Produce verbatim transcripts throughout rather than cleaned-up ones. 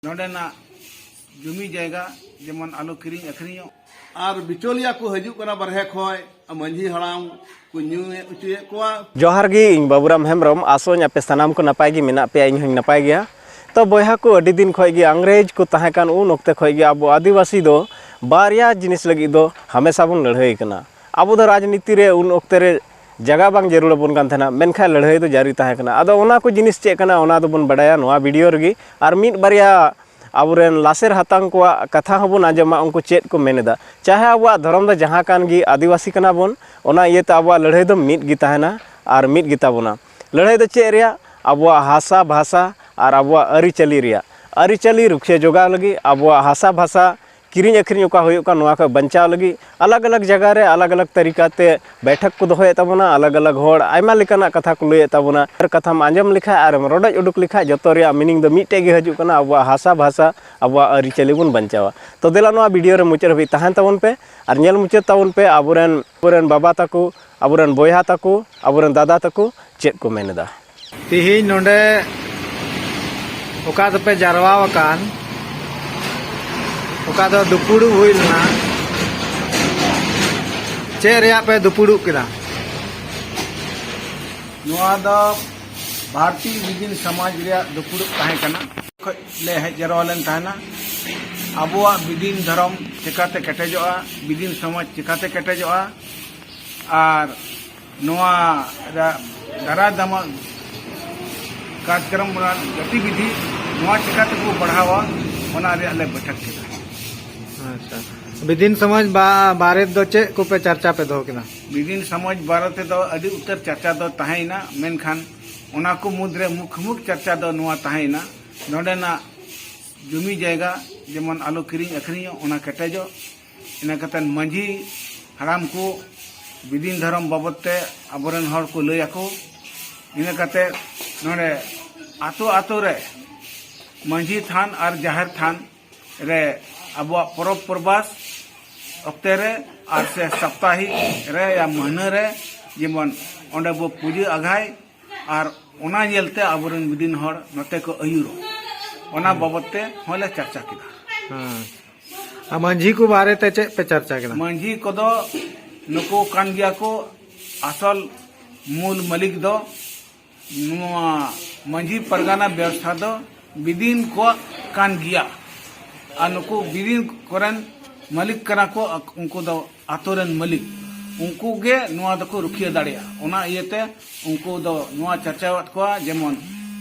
ᱱᱚᱰᱮᱱᱟᱜ ᱡᱩᱢᱤ ᱡᱟᱭᱜᱟ ᱡᱮᱢᱚᱱ ᱟᱞᱚ ᱠᱤᱨᱤᱧ ᱟᱹᱠᱷᱨᱤᱧᱚᱜ᱾ ᱟᱨ ᱵᱤᱪᱚᱞᱤᱭᱟ ᱠᱚ ᱦᱤᱡᱩᱜ ᱠᱟᱱᱟ ᱵᱟᱨᱦᱮ ᱠᱷᱚᱱ, ᱢᱟᱹᱡᱷᱤ ᱦᱟᱲᱟᱢ ᱠᱚ ᱧᱩ ᱦᱚᱪᱚᱭᱮᱫ ᱠᱚᱣᱟ᱾ ᱡᱚᱦᱟᱨ ᱜᱮ, ᱤᱧ ᱵᱟᱵᱩᱨᱟᱢ ᱦᱮᱢᱵᱨᱚᱢ᱾ ᱟᱥᱚᱜ ᱟᱹᱧ ᱟᱯᱮ ᱥᱟᱱᱟᱢ ᱠᱚ ᱱᱟᱯᱟᱭ ᱜᱮ ᱢᱮᱱᱟᱜ ᱯᱮᱭᱟ, ᱤᱧ ᱦᱚᱸᱧ ᱱᱟᱯᱟᱭ ᱜᱮᱭᱟ᱾ ᱛᱚ ᱵᱚᱭᱦᱟ ᱠᱚ, ᱟᱹᱰᱤ ᱫᱤᱱ ᱠᱷᱚᱱ ᱜᱮ ᱤᱝᱨᱮᱡᱽ ᱠᱚ ᱛᱟᱦᱮᱸ ᱠᱟᱱ ᱩᱱ ᱚᱠᱛᱮ ᱠᱷᱚᱱ ᱜᱮ ᱟᱵᱚ ᱟᱹᱫᱤᱵᱟᱹᱥᱤ ᱫᱚ ᱵᱟᱨᱭᱟ ᱡᱤᱱᱤᱥ ᱞᱟᱹᱜᱤᱫ ᱫᱚ ᱦᱟᱢᱮᱥᱟ ᱵᱚᱱ ᱞᱟᱹᱲᱦᱟᱹᱭ ᱠᱟᱱᱟ᱾ ᱟᱵᱚ ᱫᱚ ᱨᱟᱡᱽᱱᱤᱛᱤ ᱨᱮ ᱩᱱ ᱚᱠᱛᱮ ᱨᱮ ᱡᱟᱭᱜᱟ ᱵᱟᱝ ᱡᱟᱹᱨᱩᱲ ᱟᱵᱚᱱ ᱠᱟᱱ ᱛᱟᱦᱮᱱᱟ, ᱢᱮᱱᱠᱷᱟᱱ ᱞᱟᱹᱲᱦᱟᱹᱭ ᱫᱚ ᱡᱟᱹᱨᱤ ᱛᱟᱦᱮᱸ ᱠᱟᱱᱟ᱾ ᱟᱫᱚ ᱚᱱᱟ ᱠᱚ ᱡᱤᱱᱤᱥ ᱪᱮᱫ ᱠᱟᱱᱟ, ᱚᱱᱟ ᱫᱚᱵᱚᱱ ᱵᱟᱰᱟᱭᱟ ᱱᱚᱣᱟ ᱵᱷᱤᱰᱤᱭᱳ ᱨᱮᱜᱮ᱾ ᱟᱨ ᱢᱤᱫ ᱵᱟᱨᱭᱟ ᱟᱵᱚᱨᱮᱱ ᱞᱟᱥᱮᱨ ᱦᱟᱛᱟᱝ ᱠᱚᱣᱟᱜ ᱠᱟᱛᱷᱟ ᱦᱚᱸᱵᱚᱱ ᱟᱸᱡᱚᱢᱟ, ᱩᱱᱠᱩ ᱪᱮᱫ ᱠᱚ ᱢᱮᱱ ᱮᱫᱟ᱾ ᱪᱟᱦᱮ ᱟᱵᱚᱣᱟᱜ ᱫᱷᱚᱨᱚᱢ ᱫᱚ ᱡᱟᱦᱟᱸ ᱠᱟᱱ ᱜᱮ, ᱟᱹᱫᱤᱵᱟᱹᱥᱤ ᱠᱟᱱᱟ ᱵᱚᱱ, ᱚᱱᱟ ᱤᱭᱟᱹᱛᱮ ᱟᱵᱚᱣᱟᱜ ᱞᱟᱹᱲᱦᱟᱹᱭ ᱫᱚ ᱢᱤᱫ ᱜᱮ ᱛᱟᱦᱮᱱᱟ ᱟᱨ ᱢᱤᱫ ᱜᱮ ᱛᱟᱵᱚᱱᱟ᱾ ᱞᱟᱹᱲᱦᱟᱹᱭ ᱫᱚ ᱪᱮᱫ ᱨᱮᱭᱟᱜ? ᱟᱵᱚᱣᱟᱜ ᱦᱟᱥᱟ ᱵᱷᱟᱥᱟ ᱟᱨ ᱟᱵᱚᱣᱟᱜ ᱟᱹᱨᱤᱪᱟᱹᱞᱤ ᱨᱮᱭᱟᱜ᱾ ᱟᱹᱨᱤᱪᱟᱹᱞᱤ ᱨᱩᱠᱷᱤᱭᱟᱹ ᱡᱚᱜᱟᱣ ᱞᱟᱹᱜᱤᱫ, ᱟᱵᱚᱣᱟᱜ ᱦᱟᱥᱟ ᱵᱷᱟᱥᱟ ᱠᱤᱨᱤᱧ ᱟᱹᱠᱷᱨᱤᱧ ᱚᱠᱟ ᱦᱩᱭᱩᱜ ᱠᱟᱱ, ᱱᱚᱣᱟ ᱠᱷᱚᱱ ᱵᱟᱧᱪᱟᱣ ᱞᱟᱹᱜᱤᱫ ᱟᱞᱟᱜᱽ ᱟᱞᱟᱜᱽ ᱡᱟᱭᱜᱟ ᱨᱮ ᱟᱞᱟᱜᱽ ᱟᱞᱟᱜᱽ ᱛᱟᱹᱨᱤᱠᱟ ᱛᱮ ᱵᱮᱴᱷᱚᱠ ᱠᱚ ᱫᱚᱦᱚᱭᱮᱫ ᱛᱟᱵᱚᱱᱟ᱾ ᱟᱞᱟᱜᱽ ᱟᱞᱟᱜᱽ ᱦᱚᱲ ᱟᱭᱢᱟ ᱞᱮᱠᱟᱱᱟᱜ ᱠᱟᱛᱷᱟ ᱠᱚ ᱞᱟᱹᱭᱮᱫ ᱛᱟᱵᱚᱱᱟ᱾ ᱟᱨ ᱠᱟᱛᱷᱟᱢ ᱟᱸᱡᱚᱢ ᱞᱮᱠᱷᱟᱡ ᱟᱨᱮᱢ ᱨᱚᱰᱚᱡ ᱩᱰᱩᱠ ᱞᱮᱠᱷᱟᱡ ᱡᱚᱛᱚ ᱨᱮᱭᱟᱜ ᱢᱤᱱᱤᱝ ᱫᱚ ᱢᱤᱫᱴᱮᱡ ᱜᱮ ᱦᱤᱡᱩᱜ ᱠᱟᱱᱟ, ᱟᱵᱚᱣᱟᱜ ᱦᱟᱥᱟ ᱵᱷᱟᱥᱟ, ᱟᱵᱚᱣᱟᱜ ᱟᱹᱨᱤᱪᱟᱹᱞᱤ ᱵᱚᱱ ᱵᱟᱧᱪᱟᱣᱟ᱾ ᱛᱚ ᱫᱮᱞᱟ ᱱᱚᱣᱟ ᱵᱷᱤᱰᱤᱭᱳ ᱨᱮ ᱢᱩᱪᱟᱹᱫ ᱦᱟᱹᱵᱤᱡ ᱛᱟᱦᱮᱱ ᱛᱟᱵᱚᱱ ᱯᱮ ᱟᱨ ᱧᱮᱞ ᱢᱩᱪᱟᱹᱫ ᱛᱟᱵᱚᱱ ᱯᱮ ᱟᱵᱚᱨᱮᱱ, ᱟᱵᱚᱨᱮᱱ ᱵᱟᱵᱟ ᱛᱟᱠᱚ, ᱟᱵᱚᱨᱮᱱ ᱵᱚᱭᱦᱟ ᱛᱟᱠᱚ, ᱟᱵᱚᱨᱮᱱ ᱫᱟᱫᱟ ᱛᱟᱠᱚ ᱪᱮᱫ ᱠᱚ ᱢᱮᱱ ᱮᱫᱟ᱾ ᱛᱤᱦᱤᱧ ᱱᱚᱰᱮ ᱚᱠᱟ ᱫᱚᱯᱮ ᱡᱟᱨᱣᱟ ᱟᱠᱟᱱ, ᱚᱠᱟ ᱫᱚ ᱫᱩᱯᱩᱲᱩᱵ ᱦᱩᱭ ᱞᱮᱱᱟ, ᱪᱮᱫ ᱨᱮᱭᱟᱜ ᱯᱮ ᱫᱩᱯᱩᱲᱩᱵ ᱠᱮᱫᱟ? ᱱᱚᱣᱟ ᱫᱚ ᱵᱷᱟᱨᱚᱛᱤᱭᱚ ᱵᱤᱫᱤᱱ ᱥᱚᱢᱟᱡᱽ ᱨᱮᱭᱟᱜ ᱫᱩᱯᱩᱲᱩᱵ ᱛᱟᱦᱮᱸ ᱠᱟᱱᱟ᱾ ᱠᱷᱚᱡ ᱞᱮ ᱦᱮᱡ ᱡᱟᱨᱣᱟ ᱞᱮᱱ ᱛᱟᱦᱮᱱᱟ᱾ ᱟᱵᱚᱣᱟᱜ ᱵᱤᱫᱤᱱ ᱫᱷᱚᱨᱚᱢ ᱪᱤᱠᱟᱛᱮ ᱠᱮᱴᱮᱡᱚᱜᱼᱟ, ᱵᱤᱫᱤᱱ ᱥᱚᱢᱟᱡᱽ ᱪᱤᱠᱟᱛᱮ ᱠᱮᱴᱮᱡᱚᱜᱼᱟ, ᱟᱨ ᱱᱚᱣᱟ ᱨᱟ-, ᱫᱟᱨᱟᱭ ᱫᱟᱢᱟᱱ ᱠᱟᱨᱡᱚᱠᱨᱚᱢ ᱨᱮᱱᱟᱜ ᱜᱚᱛᱤᱵᱤᱫᱷᱤ ᱱᱚᱣᱟ ᱪᱤᱠᱟᱹ ᱛᱮᱠᱚ ᱵᱟᱲᱦᱟᱣᱟ, ᱚᱱᱟ ᱨᱮᱭᱟᱜ ᱞᱮ ᱵᱟᱹᱭᱴᱷᱟᱹᱠ ᱠᱮᱫᱟ᱾ ᱟᱪᱪᱷᱟ, ᱵᱤᱫᱤᱱ ᱥᱚᱢᱟᱡᱽ ᱵᱟ-, ᱵᱟᱨᱮ ᱫᱚ ᱪᱮᱫ ᱠᱚᱯᱮ ᱪᱟᱨᱪᱟ ᱯᱮ ᱫᱚᱦᱚ ᱠᱮᱫᱟ? ᱵᱤᱫᱤᱱ ᱥᱚᱢᱟᱡᱽ ᱵᱟᱨᱮ ᱛᱮᱫᱚ ᱟᱹᱰᱤ ᱩᱛᱟᱹᱨ ᱪᱟᱨᱪᱟ ᱫᱚ ᱛᱟᱦᱮᱸᱭᱮᱱᱟ, ᱢᱮᱱᱠᱷᱟᱱ ᱚᱱᱟ ᱠᱚ ᱢᱩᱫᱽᱨᱮ ᱢᱩᱠᱷ ᱢᱩᱠᱷ ᱪᱟᱨᱪᱟ ᱫᱚ ᱱᱚᱣᱟ ᱛᱟᱦᱮᱸᱭᱮᱱᱟ, ᱱᱚᱰᱮᱱᱟᱜ ᱡᱩᱢᱤ ᱡᱟᱭᱜᱟ ᱡᱮᱢᱚᱱ ᱟᱞᱚ ᱠᱤᱨᱤᱧ ᱟᱹᱠᱷᱨᱤᱧᱚᱜ, ᱚᱱᱟ ᱠᱮᱴᱮᱡᱚᱜ᱾ ᱤᱱᱟᱹ ᱠᱟᱛᱮ ᱢᱟᱹᱡᱷᱤ ᱦᱟᱲᱟᱢ ᱠᱚ ᱵᱤᱫᱤᱱ ᱫᱷᱚᱨᱚᱢ ᱵᱟᱵᱚᱫ ᱛᱮ ᱟᱵᱚᱨᱮᱱ ᱦᱚᱲ ᱠᱚ ᱞᱟᱹᱭ ᱟᱠᱚ᱾ ᱤᱱᱟᱹ ᱠᱟᱛᱮ ᱱᱚᱰᱮ ᱟᱛᱳ ᱟᱛᱳ ᱨᱮ ᱢᱟᱹᱡᱷᱤ ᱛᱷᱟᱱ ᱟᱨ ᱡᱟᱦᱮᱨ ᱛᱷᱟᱱ ᱨᱮ ᱟᱵᱚᱣᱟᱜ ᱯᱚᱨᱚᱵᱽ ᱯᱚᱨᱵᱟᱥ ᱚᱠᱛᱮ ᱨᱮ ᱟᱨ ᱥᱮ ᱥᱟᱯᱛᱟᱦᱤᱠ ᱨᱮ ᱭᱟ ᱢᱟᱹᱦᱱᱟᱹ ᱨᱮ ᱡᱮᱢᱚᱱ ᱚᱸᱰᱮ ᱵᱚ ᱯᱩᱡᱟᱹ ᱟᱜᱷᱟᱭ ᱟᱨ ᱚᱱᱟ ᱧᱮᱞᱛᱮ ᱟᱵᱚᱨᱮᱱ ᱵᱤᱫᱤᱱ ᱦᱚᱲ ᱱᱚᱛᱮ ᱠᱚ ᱟᱹᱭᱩᱨᱚᱜ᱾ ᱚᱱᱟ ᱵᱟᱵᱚᱫ ᱛᱮ ᱦᱚᱸᱞᱮ ᱪᱟᱨᱪᱟ ᱠᱮᱫᱟ᱾ ᱦᱮᱸ᱾ ᱟᱨ ᱢᱟᱹᱡᱷᱤ ᱠᱚ ᱵᱟᱨᱮ ᱛᱮ ᱪᱮᱫ ᱯᱮ ᱪᱟᱨᱪᱟ ᱠᱮᱫᱟ? ᱢᱟᱹᱡᱷᱤ ᱠᱚᱫᱚ ᱱᱩᱠᱩ ᱠᱟᱱ ᱜᱮᱭᱟ ᱠᱚ ᱟᱥᱚᱞ ᱢᱩᱞ ᱢᱟᱹᱞᱤᱠ ᱫᱚ᱾ ᱱᱚᱣᱟ ᱢᱟᱹᱡᱷᱤ ᱯᱟᱨᱜᱟᱱᱟ ᱵᱮᱵᱚᱥᱛᱷᱟ ᱫᱚ ᱵᱤᱫᱤᱱ ᱠᱚᱣᱟᱜ ᱠᱟᱱ ᱜᱮᱭᱟ᱾ ᱟᱨ ᱱᱩᱠᱩ ᱵᱤᱫᱤᱱ ᱠᱚᱨᱮᱱ ᱢᱟᱹᱞᱤᱠ ᱠᱟᱱᱟ ᱠᱚ, ᱩᱱᱠᱩ ᱫᱚ ᱟᱛᱳ ᱨᱮᱱ ᱢᱟᱹᱞᱤᱠ, ᱩᱱᱠᱩ ᱜᱮ ᱱᱚᱣᱟ ᱫᱚᱠᱚ ᱨᱩᱠᱷᱤᱭᱟᱹ ᱫᱟᱲᱮᱭᱟᱜᱼᱟ᱾ ᱚᱱᱟ ᱤᱭᱟᱹᱛᱮ ᱩᱱᱠᱩ ᱫᱚ ᱱᱚᱣᱟ ᱪᱟᱨᱪᱟᱣᱟᱫ ᱠᱚᱣᱟ, ᱡᱮᱢᱚᱱ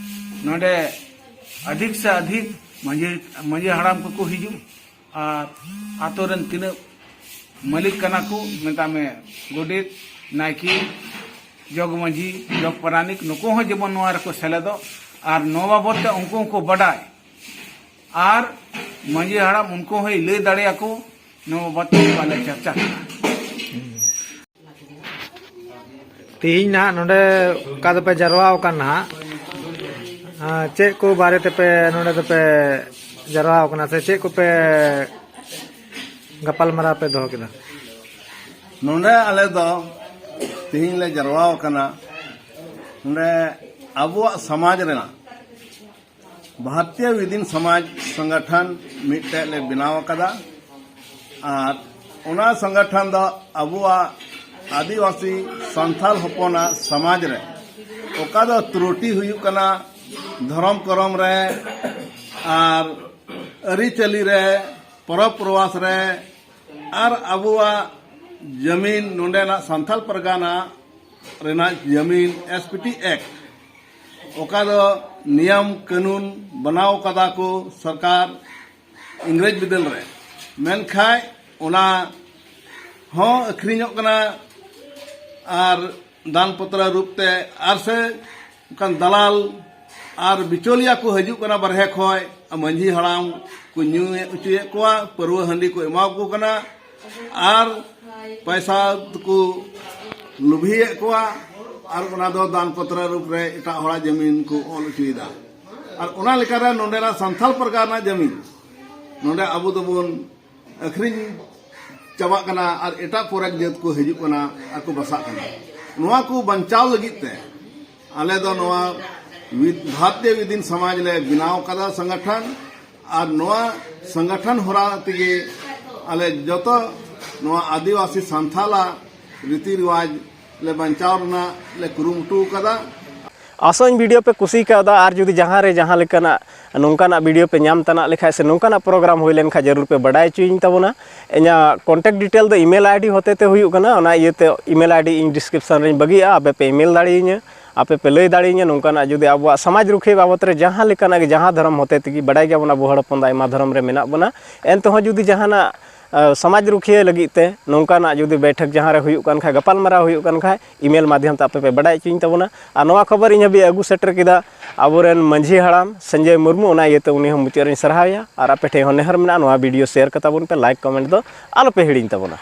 ᱱᱚᱰᱮ ᱟᱫᱷᱤᱠ ᱥᱮ ᱟᱫᱷᱤᱠ ᱢᱟᱹᱡᱷᱤ, ᱢᱟᱹᱡᱷᱤ ᱦᱟᱲᱟᱢ ᱠᱚᱠᱚ ᱦᱤᱡᱩᱜ, ᱟᱨ ᱟᱛᱳ ᱨᱮᱱ ᱛᱤᱱᱟᱹᱜ ᱢᱟᱹᱞᱤᱠ ᱠᱟᱱᱟ ᱠᱚ, ᱢᱮᱛᱟᱜ ᱢᱮ ᱜᱚᱰᱮᱛ, ᱱᱟᱭᱠᱮ, ᱡᱚᱜᱽ ᱢᱟᱹᱡᱷᱤ, ᱡᱚᱜᱽ ᱯᱟᱨᱟᱱᱤᱠ, ᱱᱩᱠᱩ ᱦᱚᱸ ᱡᱮᱢᱚᱱ ᱱᱚᱣᱟ ᱨᱮᱠᱚ ᱥᱮᱞᱮᱫᱚᱜ ᱟᱨ ᱱᱚᱣᱟ ᱵᱟᱵᱚᱫ ᱛᱮ ᱩᱱᱠᱩ ᱦᱚᱸᱠᱚ ᱵᱟᱰᱟᱭ, ᱟᱨ ᱢᱟᱹᱡᱷᱤ ᱦᱟᱲᱟᱢ ᱩᱱᱠᱩ ᱦᱚᱸᱭ ᱞᱟᱹᱭ ᱫᱟᱲᱮᱭᱟᱠᱚ, ᱱᱚᱣᱟ ᱵᱟᱵᱚᱫ ᱛᱮ ᱵᱟᱞᱮ ᱪᱟᱨᱪᱟ ᱠᱟᱱᱟ᱾ ᱛᱮᱦᱮᱧ ᱱᱟᱦᱟᱜ ᱱᱚᱰᱮ ᱚᱠᱟ ᱫᱚᱯᱮ ᱡᱟᱨᱣᱟ ᱟᱠᱟᱱ ᱱᱟᱦᱟᱜ, ᱟᱨ ᱪᱮᱫ ᱠᱚ ᱵᱟᱨᱮ ᱛᱮᱯᱮ ᱱᱚᱰᱮ ᱫᱚᱯᱮ ᱡᱟᱨᱣᱟ ᱟᱠᱟᱱᱟ, ᱥᱮ ᱪᱮᱫ ᱠᱚᱯᱮ ᱜᱟᱯᱟᱞᱢᱟᱨᱟᱣ ᱯᱮ ᱫᱚᱦᱚ ᱠᱮᱫᱟ? ᱱᱚᱰᱮ ᱟᱞᱮ ᱫᱚ ᱛᱮᱦᱮᱧ ᱞᱮ ᱡᱟᱨᱣᱟ ᱟᱠᱟᱱᱟ, ᱱᱚᱰᱮ ᱟᱵᱚᱣᱟᱜ ᱥᱚᱢᱟᱡᱽ ᱨᱮᱱᱟᱜ ᱵᱷᱟᱨᱚᱛᱤᱭᱚ ᱵᱤᱫᱤᱱ ᱥᱚᱢᱟᱡᱽ ᱥᱚᱝᱜᱚᱴᱷᱚᱱ ᱢᱤᱫᱴᱮᱡ ᱞᱮ ᱵᱮᱱᱟᱣ ᱟᱠᱟᱫᱟ᱾ ᱟᱨ ᱚᱱᱟ ᱥᱚᱝᱜᱚᱴᱷᱚᱱ ᱫᱚ ᱟᱵᱚᱣᱟᱜ ᱟᱹᱫᱤᱵᱟᱹᱥᱤ ᱥᱟᱱᱛᱟᱲ ᱦᱚᱯᱚᱱᱟᱜ ᱥᱚᱢᱟᱡᱽ ᱨᱮ ᱚᱠᱟ ᱫᱚ ᱛᱨᱩᱴᱤ ᱦᱩᱭᱩᱜ ᱠᱟᱱᱟ, ᱫᱷᱚᱨᱚᱢ ᱠᱚᱨᱚᱢ ᱨᱮ ᱟᱨ ᱟᱹᱨᱤᱪᱟᱹᱞᱤ ᱨᱮ, ᱯᱚᱨᱚᱵᱽ ᱯᱨᱚᱵᱟᱥ ᱨᱮ, ᱟᱨ ᱟᱵᱚᱣᱟᱜ ᱡᱟᱹᱢᱤᱱ, ᱱᱚᱰᱮᱱᱟᱜ ᱥᱟᱱᱛᱟᱲ ᱯᱟᱨᱜᱟᱱᱟ ᱨᱮᱱᱟᱜ ᱡᱟᱹᱢᱤᱱ, ᱮᱥ ᱯᱤ ᱴᱤ ᱮᱠᱴ, ᱚᱠᱟ ᱫᱚ ᱱᱤᱭᱚᱢ ᱠᱟᱹᱱᱩᱱ ᱵᱮᱱᱟᱣ ᱠᱟᱫᱟ ᱠᱚ ᱥᱚᱨᱠᱟᱨ ᱤᱝᱨᱮᱡᱽ ᱵᱤᱫᱟᱹᱞ ᱨᱮ, ᱢᱮᱱᱠᱷᱟᱡ ᱚᱱᱟ ᱦᱚᱸ ᱟᱹᱠᱷᱨᱤᱧᱚᱜ ᱠᱟᱱᱟ᱾ ᱟᱨ ᱫᱟᱱ ᱯᱚᱛᱨᱚ ᱨᱩᱯ ᱛᱮ, ᱟᱨ ᱥᱮ ᱚᱱᱠᱟᱱ ᱫᱟᱞᱟᱞ ᱟᱨ ᱵᱤᱪᱚᱞᱤᱭᱟ ᱠᱚ ᱦᱤᱡᱩᱜ ᱠᱟᱱᱟ ᱵᱟᱨᱦᱮ ᱠᱷᱚᱡ, ᱟᱨ ᱢᱟᱹᱡᱷᱤ ᱦᱟᱲᱟᱢ ᱠᱚ ᱧᱩ ᱦᱚᱪᱚᱭᱮᱫ ᱠᱚᱣᱟ, ᱯᱟᱹᱨᱣᱟᱹ ᱦᱟᱺᱰᱤ ᱠᱚ ᱮᱢᱟ ᱠᱚ ᱠᱟᱱᱟ, ᱟᱨ ᱯᱟᱭᱥᱟ ᱛᱮᱠᱚ ᱞᱩᱵᱷᱤᱭᱮᱫ ᱠᱚᱣᱟ, ᱟᱨ ᱚᱱᱟ ᱫᱚ ᱫᱟᱱ ᱯᱚᱛᱨᱚ ᱨᱩᱯ ᱨᱮ ᱮᱴᱟᱜ ᱦᱚᱲᱟᱜ ᱡᱟᱹᱢᱤᱱ ᱠᱚ ᱚᱞ ᱦᱚᱪᱚᱭᱮᱫᱟ᱾ ᱟᱨ ᱚᱱᱟ ᱞᱮᱠᱟᱨᱮ ᱱᱚᱰᱮᱱᱟᱜ ᱥᱟᱱᱛᱟᱲ ᱯᱟᱨᱜᱟᱱᱟ ᱡᱟᱹᱢᱤᱱ ᱱᱚᱰᱮ ᱟᱵᱚ ᱫᱚᱵᱚᱱ ᱟᱹᱠᱷᱨᱤᱧ ᱪᱟᱵᱟᱜ ᱠᱟᱱᱟ ᱟᱨ ᱮᱴᱟᱜ ᱯᱚᱨᱮᱠ ᱡᱟᱹᱛ ᱠᱚ ᱦᱤᱡᱩᱜ ᱠᱟᱱᱟ ᱟᱨ ᱠᱚ ᱵᱟᱥᱟᱜ ᱠᱟᱱᱟ᱾ ᱱᱚᱣᱟ ᱠᱚ ᱵᱟᱧᱪᱟᱣ ᱞᱟᱹᱜᱤᱫ ᱛᱮ ᱟᱞᱮ ᱫᱚ ᱱᱚᱣᱟ ᱵᱷᱟᱨᱛᱤᱭᱚ ᱵᱤᱫᱤᱱ ᱥᱚᱢᱟᱡᱽ ᱞᱮ ᱵᱮᱱᱟᱣ ᱠᱟᱫᱟ ᱥᱚᱝᱜᱚᱴᱷᱚᱱ᱾ ᱟᱨ ᱱᱚᱣᱟ ᱥᱚᱝᱜᱚᱴᱷᱚᱱ ᱦᱚᱨᱟ ᱛᱮᱜᱮ ᱟᱞᱮ ᱡᱚᱛᱚ ᱱᱚᱣᱟ ᱟᱹᱫᱤᱵᱟᱹᱥᱤ ᱥᱟᱱᱛᱷᱟᱞᱟᱜ ᱨᱤᱛᱤ ᱨᱮᱣᱟᱡᱽ ᱞᱮ ᱵᱟᱧᱪᱟᱣ ᱨᱮᱱᱟᱜ ᱞᱮ ᱠᱩᱨᱩᱢᱩᱴᱩ ᱠᱟᱫᱟ᱾ ᱟᱥᱚᱜ ᱟᱹᱧ ᱵᱷᱤᱰᱤᱭᱳ ᱯᱮ ᱠᱩᱥᱤ ᱠᱟᱣᱫᱟ᱾ ᱟᱨ ᱡᱩᱫᱤ ᱡᱟᱦᱟᱸ ᱨᱮ ᱡᱟᱦᱟᱸ ᱞᱮᱠᱟᱱᱟᱜ ᱱᱚᱝᱠᱟᱱᱟᱜ ᱵᱷᱤᱰᱤᱭᱳ ᱯᱮ ᱧᱟᱢ ᱛᱟᱱᱟᱜ ᱞᱮᱠᱷᱟᱡ ᱥᱮ ᱱᱚᱝᱠᱟᱱᱟᱜ ᱯᱨᱳᱜᱨᱟᱢ ᱦᱩᱭ ᱞᱮᱱᱠᱷᱟᱡ ᱡᱟᱹᱨᱩᱲ ᱯᱮ ᱵᱟᱰᱟᱭ ᱦᱚᱪᱚᱭᱤᱧ ᱛᱟᱵᱚᱱᱟ᱾ ᱤᱧᱟᱹᱜ ᱠᱚᱱᱴᱮᱠᱴ ᱰᱤᱴᱮᱞ ᱫᱚ ᱤᱢᱮᱞ ᱟᱭᱰᱤ ᱦᱚᱛᱮ ᱛᱮ ᱦᱩᱭᱩᱜ ᱠᱟᱱᱟ᱾ ᱚᱱᱟ ᱤᱭᱟᱹᱛᱮ ᱤᱢᱮᱞ ᱟᱭᱰᱤ ᱤᱧ ᱰᱤᱥᱠᱨᱤᱯᱥᱚᱱ ᱨᱤᱧ ᱵᱟᱹᱜᱤᱭᱟᱜᱼᱟ, ᱟᱯᱮ ᱯᱮ ᱤᱢᱮᱞ ᱫᱟᱲᱮᱭᱟᱹᱧᱟ᱾ ᱟᱯᱮ ᱯᱮ ᱞᱟᱹᱭ ᱫᱟᱲᱮᱭᱟᱹᱧᱟ ᱱᱚᱝᱠᱟᱱᱟᱜ ᱡᱩᱫᱤ ᱟᱵᱚᱣᱟᱜ ᱥᱚᱢᱟᱡᱽ ᱨᱩᱠᱷᱤᱭᱟᱹ ᱵᱟᱵᱚᱛ ᱨᱮ ᱡᱟᱦᱟᱸ ᱞᱮᱠᱟᱱᱟᱜ ᱜᱮ, ᱡᱟᱦᱟᱸ ᱫᱷᱚᱨᱚᱢ ᱦᱚᱛᱮ ᱛᱮᱜᱮ, ᱵᱟᱰᱟᱭ ᱜᱮᱭᱟᱵᱚᱱ ᱟᱵᱚ ᱦᱚᱲ ᱦᱚᱯᱚᱱ ᱫᱚ ᱟᱭᱢᱟ ᱫᱷᱚᱨᱚᱢ ᱨᱮ ᱢᱮᱱᱟᱜ ᱵᱚᱱᱟ, ᱮᱱᱛᱮᱦᱚᱸ ᱡᱩᱫᱤ ᱡᱟᱦᱟᱱᱟᱜ ᱥᱚᱢᱟᱡᱽ ᱨᱩᱠᱷᱤᱭᱟᱹ ᱞᱟᱹᱜᱤᱫ ᱛᱮ ᱱᱚᱝᱠᱟᱱᱟᱜ ᱡᱩᱫᱤ ᱵᱮᱴᱷᱮᱠ ᱡᱟᱦᱟᱸ ᱨᱮ ᱦᱩᱭᱩᱜ ᱠᱟᱱ ᱠᱷᱟᱡ, ᱜᱟᱯᱟᱞ ᱢᱟᱨᱟᱣ ᱦᱩᱭᱩᱜ ᱠᱟᱱ ᱠᱷᱟᱡ, ᱤᱢᱮᱞ ᱢᱟᱫᱽᱫᱷᱚᱢ ᱛᱮ ᱟᱯᱮ ᱯᱮ ᱵᱟᱰᱟᱭ ᱦᱚᱪᱚᱧ ᱛᱟᱵᱚᱱᱟ᱾ ᱟᱨ ᱱᱚᱣᱟ ᱠᱷᱚᱵᱚᱨ ᱤᱧ ᱦᱟᱹᱵᱤᱡ ᱟᱹᱜᱩ ᱥᱮᱴᱮᱨ ᱠᱮᱫᱟ ᱟᱵᱚᱨᱮᱱ ᱢᱟᱹᱡᱷᱤ ᱦᱟᱲᱟᱢ ᱥᱚᱧᱡᱚᱭ ᱢᱩᱨᱢᱩ, ᱚᱱᱟ ᱤᱭᱟᱹᱛᱮ ᱩᱱᱤ ᱦᱚᱸ ᱢᱩᱪᱟᱹᱫ ᱨᱤᱧ ᱥᱟᱨᱦᱟᱣᱮᱭᱟ᱾ ᱟᱨ ᱟᱯᱮ ᱴᱷᱮᱱ ᱦᱚᱸ ᱱᱮᱦᱚᱨ ᱢᱮᱱᱟᱜᱼᱟ, ᱱᱚᱣᱟ ᱵᱷᱤᱰᱤᱭᱳ ᱥᱮᱭᱟᱨ ᱠᱟᱛᱟ ᱵᱚᱱ ᱯᱮ, ᱞᱟᱭᱤᱠ ᱠᱚᱢᱮᱱᱴ ᱫᱚ ᱟᱞᱚ ᱯᱮ ᱦᱤᱲᱤᱧ ᱛᱟᱵᱚᱱᱟ᱾